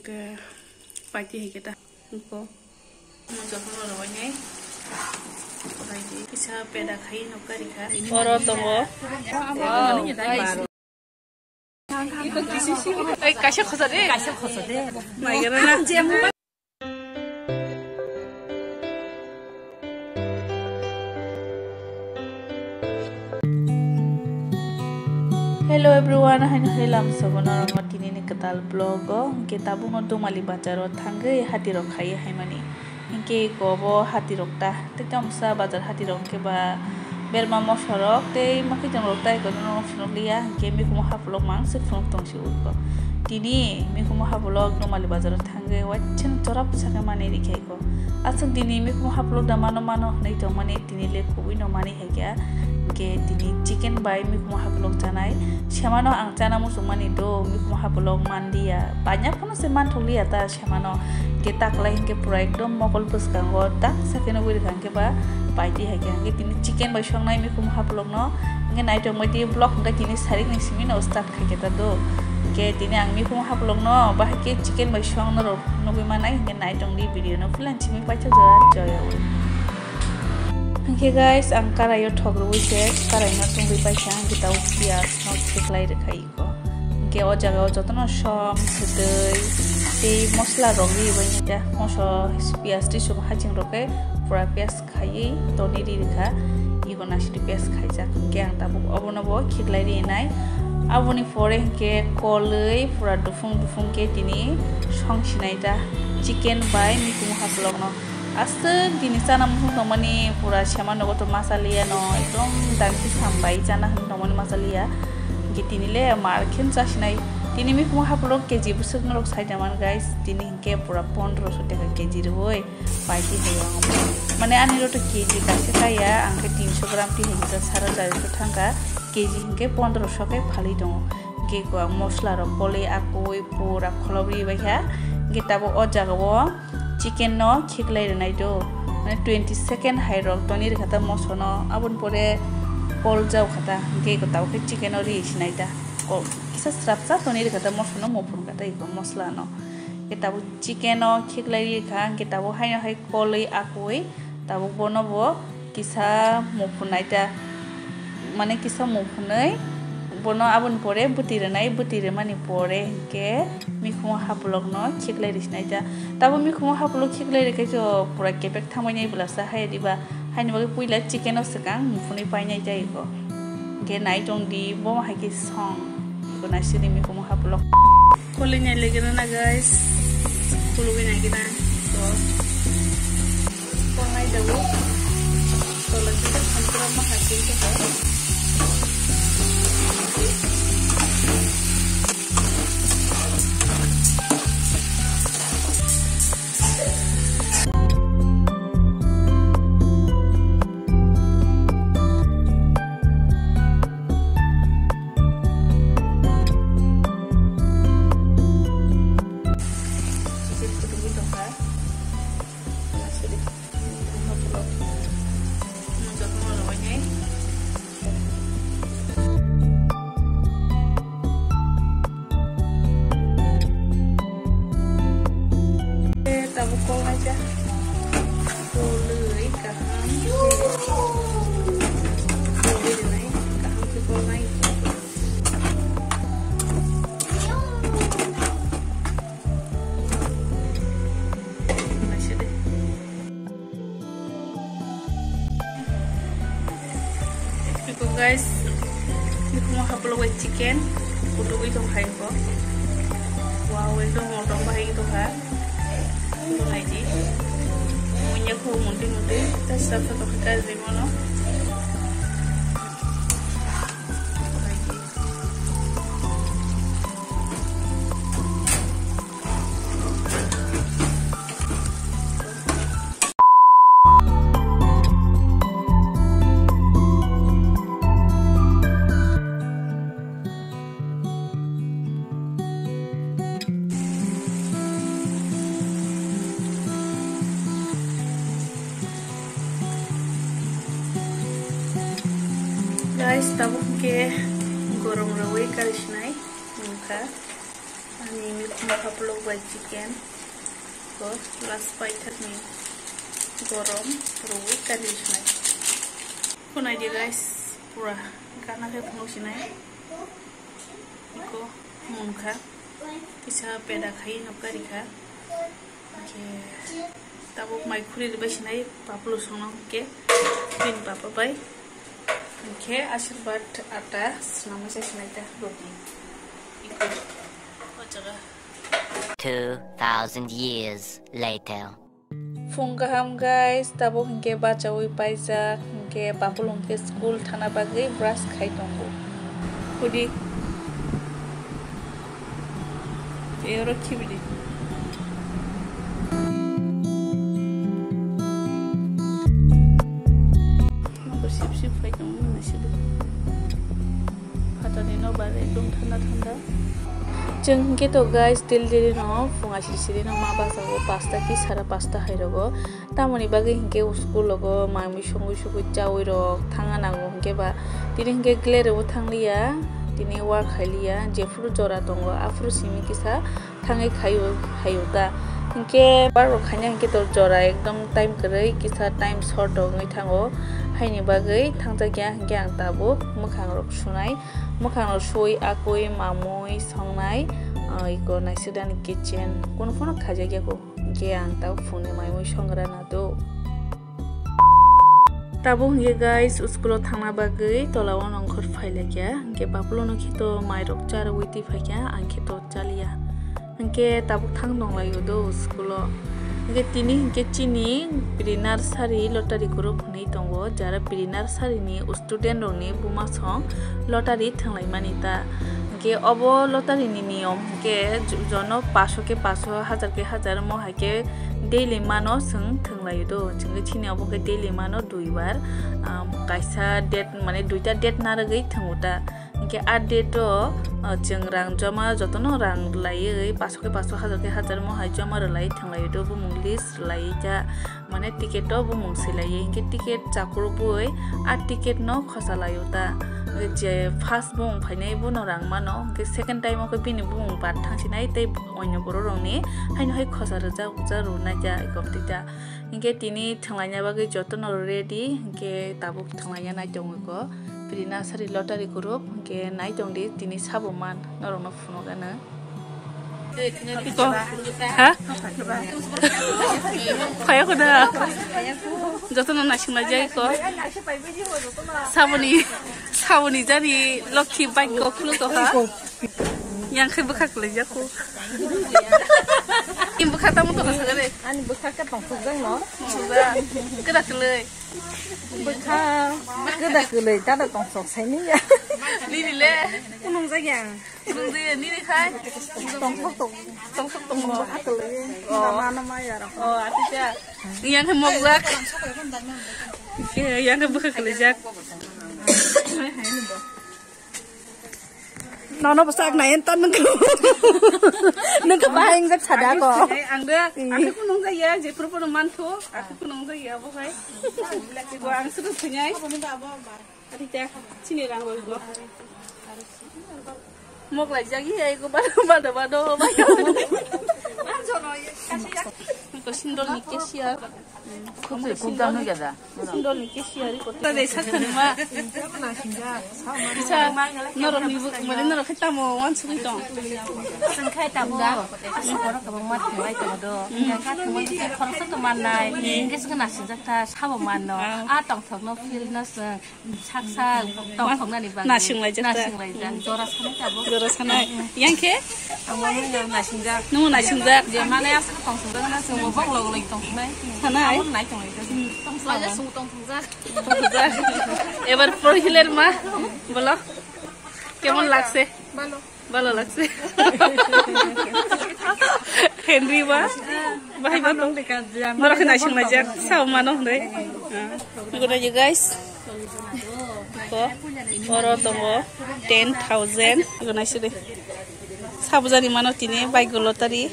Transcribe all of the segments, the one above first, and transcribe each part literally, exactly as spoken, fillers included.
Ke paiti hai kita ko. Mo jotono rwbainai. Paiti kisa peda khai no kari kha. Oro tongo. Wow, guys. Ei, kaisa khosa de. Kaisa khosa de. Mai gara na. Hello everyone, haino hai lam sobo norok tini ni kwtal vlog o. Hwnkhe tabuk no Dumali bazar o thangwi hati rok khai hai mani. Hwnkhe eko bo hati rok ta tei tamsa bazar hati rok hwnkhe ba berma moso rok tei makhuitwng rok ta eko no phunuk liya, hwnkhe mikhumu hapulok mang se phunuk tong si eko. Tini mikhumu hapulok Dumali bazar o thangwi waitheno chorap sakhe mani rikha eko. Aswk dini mikhumu hapulok da mano mano hwnwi tongmani tini le kubui no mani hai kha. Hwnkhe tini chicken bai mikhumu hapulok chanai. Semano ang chana muchungmani do mikhumu hapulok manliya. Banya phano se manthokliya ta semano. Hwnkhe taklai hwnkhe pura ekdom mokol bwskango tang sakhe nugwi rikha hwnkhe ba paiti hai khe. Hwnkhe tini chicken bai songnai mikhumu hapulokno. Hwnkhe naitongbai di vlog hwnkhe tini sarikni simi no start khai khe ta do. Hwnkhe tini ang mikhumu hapulokno bahai khe chicken bai songno rw nugwi manai. Hwnkhe naitongdi video no philan simi paithak jora joya. Hwnkhe guys, ang karaio thok rwui se karaino tungwi paikha, hwnkhe tabuk piyaj no khiklai rwkha iko. Hwnkhe o jaga o jotono som, kwtwi tei mosla rok riwi bai nai ta. Moso piyaj tei sum haching rok khe pura piyaj khaiwi toni ri rwkha. Iko naisidi piyaj khaijak, hwnkhe ang tabuk obono bo khiklai ri nai. Aboni pore hwnkhe kolwi pura dufung dufung khe tini song sinai ta chicken bai mikhumu hapulokno. Aswk dini chana muchung tongmani pura sema nogo to masa liya no, ekdom dan khe sambai chana hwn tongmani masa liya. Hwnkhe tini le mar khe cha sinai. Tini mikhumu hapulok K G bwswk norok sai da man guys. Tini hwnkhe pura pondro so taka K G rwui paiti hai ang. Mane ani roto K G kaisa kaya, ang khe tinso gram ti hai kisa sara jari so thangka. K G hwnkhe pondro so khe phalwi tongo. Hwnkhe ko ang mosla rok kolwi akui pura kholobri bai kha. Hwnkhe tabuk o jaga o chicken no khiklai rwnai do, mane twenty second hai rok toni rwkha ta moso no, aboni pore kol jau kha ta, hwnkhe eko tabuk khe chicken no ri sinai ta, kisa srapsa toni rwkha ta moso no, muphun kha ta eko mosla no, hwnkhe tabuk chicken no khiklai rikha, hwnkhe tabuk haino hai kolwi akui tabuk bono bo kisa muphunai ta, mane kisa muphunwi bono aboni pore bwtwi rwnai, bwtwi rwmani pore hwnkhe mikhumu hapulokno khiklai risinai ta. Tabuk mikhumu hapulok khiklai rwkhe to pura kepek thangbainai bwlasa hai diba, haini bagwi puila chicken o swkang muphunwi painai ta iko. Hwnkhe naitongdi bomo hai khe song iko naisidi mikhumu hapulok. Kolwi nai legi rwna guys, kulugwi nai gina to. Tongnai tabuk. Tola kisa sampura ma hai khe khe. Tabuk kolnai cha. Kolwi kaham. Kolwi rinai kaham khe kolnai. Iko guys, mikhumu hapulok bai chicken kutugwi tong khai ko. Wow, ekdom motom bahai tong kha. Iko nai di. Munya kho munti munti, ta sa sa tong kha guys, di mono. Guys, tabuk khe gorom rwui kari sinai wngkha. Ni milk mokha pulok bai chicken. Ko last paithak ni gorom rwi kari sinai. Ko nai di guys, pura gana khe phunuk sinai. Iko munkha. Kisa peda khai no kari kha. Oke. Tabuk mai khuri ribai sinai paplu songno hwnkhe bini papa bai. Hwnkhe ashirbad ata swnamwi se sinai ta roti. Iko. O jaga. Two thousand years later. Phung kaham guys, tabuk hwnkhe bachaui paijak, hwnkhe paplu hwnkhe school thana bagwi brush khai tongo. Hudi. Tei oro khibidi. Nogo sip sip phai tongo, naisidi. Phatani no bare ekdom thanda thanda. Chwng hwnkhe to guys, dil dili no phung aisiri siri no ma bachago, pasta ki sara pasta hai rogo. Tamoni bagwi hwnkhe school rogo mai mui songwi sugwi chaui rok thangna nango hwnkhe ba. Tini hwnkhe glare o thang liya, tini work khai liya, jephuru jora tongo, aphuru simi kisa thangwi khaio, khaio ta. Hwnkhe work rok khaina hwnkhe to jora ekdom time kwrwi, kisa time short rok wngwi thango. Haini bagwi thangjakya hwnkhe ang tabuk mwkhang rok sunai, mwkhang rok sui, akui, mamui, songnai, ah, iko naisik dani kitchen. Kunu phano khaijakya ko. Hwnkhe ang tabuk phungni mai mui songra na do. Tabuk hwnkhe guys, school o thangna bagwi tola o nongkhor phai laikya. Hwnkhe baplo no khe to mai rok cha rwui twi phaikha, ang khe to chaliya. Hwnkhe tabuk thang tong laio do school o. Hwnkhe tini hwnkhe chini pre nursery lottery group hwnwi tongo, jara pre nursery ni student rok ni buma song lottery thwng lai mani ta. Hwnkhe obo lottery ni niyom hwnkhe jono paso khe paso, hajar khe hajar, mo hai khe daily mano chwng thwng lai do. Chwng khe chini obo khe daily mano dui bar, um, kaisa date, mane duita date narwgwi thwngo ta. Hwnkhe a date o, uh, chwng rang joma, jotono rang laiwi paso khe paso, hajar khe hajar, mo hai joma rwlai thwng lai do, bumung list rwlai kha. Mane ticket o bumung swilaiwi, hwnkhe ticket chakrubwi a ticket no khosa laio ta. Je first bumung phainai bono rang mano, hwnkhe second time o khe bini bumung baat thangsinai tei onyo borok rokni haino hai khosa rwjak rwjak rwnai ta eko twi ta. Hwnkhe tini thwnglaina bagwi jotono ready, hwnkhe tabuk thwnglaina nai tongo eko. Pre nursery lottery group, hwnkhe nai tongdi tini sabo man norokno phunukgano. Iko. Ha? Phaya koda. Jotono naising laijak iko. Saboni, saboni jani lokhi bike ko khuluk tongkha. Yang khe bwkha kwlaijak ko. Ni bwkha tamo tongkha sakare. Ani bwkha khe tongthokjak no. Kwda kwlwi. Bwkha kwda kwlwi tada tongthok saini ya. Nini le. Kunung jak yang. Nungdi nini khai? Tongthok tong. Tongthok tong. Bwkha kwlwi. Oh. Mama no ma yara. Oh, atita. Yang khe mokjak. Yang khe bwkha kwlaijak. Nono bwsak nai ento nungkhe. Nungkhe bahai wngjak sada ko. Ang de, ang de kunung jaya, je purupuru mantho, aku kunung jaya bo khai. Bo ang suru thanyai. Ati ta, chini rang roi go. Mok lai jagi ai go bado bado bado. Ko sindol ni cashier. Khumse kuk dam no gada. Sindol ni cashier ko. Ta de sak thani ma. Isa norok ni bu, mane norok khe tamo wan sugui tong. Sengkhai tamo da. Asa borok kabo ma thumai tong do. Ka thumai khoroksa to mannai. Hingke saka nasingjak ta sabo manno. A tongthok no feel no seng. Saksa tongthoknani bagwi. Nasinglai jak ta. Nasinglai jak. Jora sanai tabuk. Jora sanai. Yang khe? Ang bo nung nasingjak. Nung nasingjak. Je mane aswk tongthokjak na chwng bo bok log log tongthoknai. Sanai. Abo nai tonglai jak. Tongthokjak. Tongthokjak. Ebar por hiler ma. Bolo. Kemon lagse? Balo. Balo lagse. Henry ba. Bahai ba tong. Norok khe naising laijak. Sao mano hwnwi. Nuguna you guys. Ko. Oro tongo ten thousand. Nuguna sidi. Sabujani mano tini bike go lottery.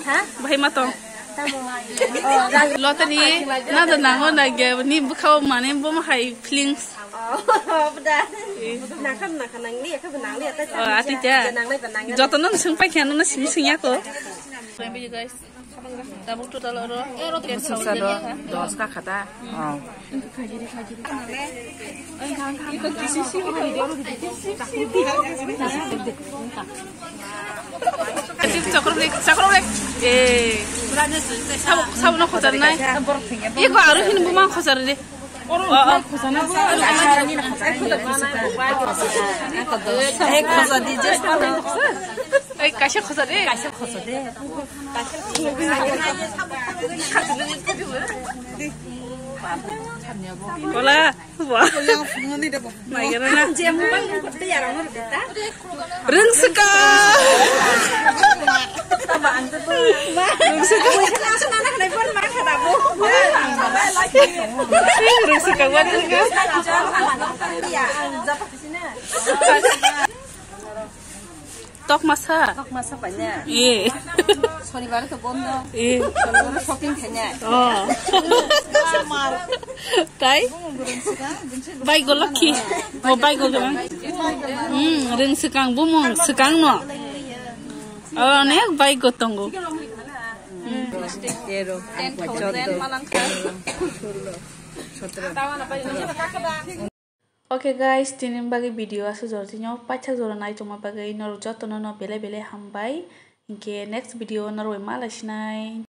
Ha? Bahai ma tong. Tamo. Oh, lottery. Na da nango na ge ni bwkhao mane bo ma hai feelings. Nakha nakha nangli, yakha nangli, ata Oh, ati cha. Nanglai ba nangli. Jotono swng pai khe ano simi swngya ko. Guys. Tabuk total oro. Sasa do dos ka khata. Oh. Chakro bek, chakro bek. Eh. Sabo, sabo no khojar nai. Iko aro hin buma khojar de. Ei, kaisa khosa de. Kaisa khosa de. Bola. Wah. Mai gara na. Rwng swka. Rwng swka. Rwng swka, wah, rwng swka. Tok masa. Tok masa paina. Eh. Sonibar to bondo. Eh. Sonibar shopping khaina. Oh. Tai? Baigo lokhi. Mo baigo gana. Hmm, rwng swkang bumung swkang no. Oh, ne baigo tongo. Hmm. Ten thousand malangkha. Okay guys, tini bagwi video aswk jora tino paithak jora nai tongma bagwi norok jotono no belai belai hambai. Hinkhe next video norok bai malai sinai.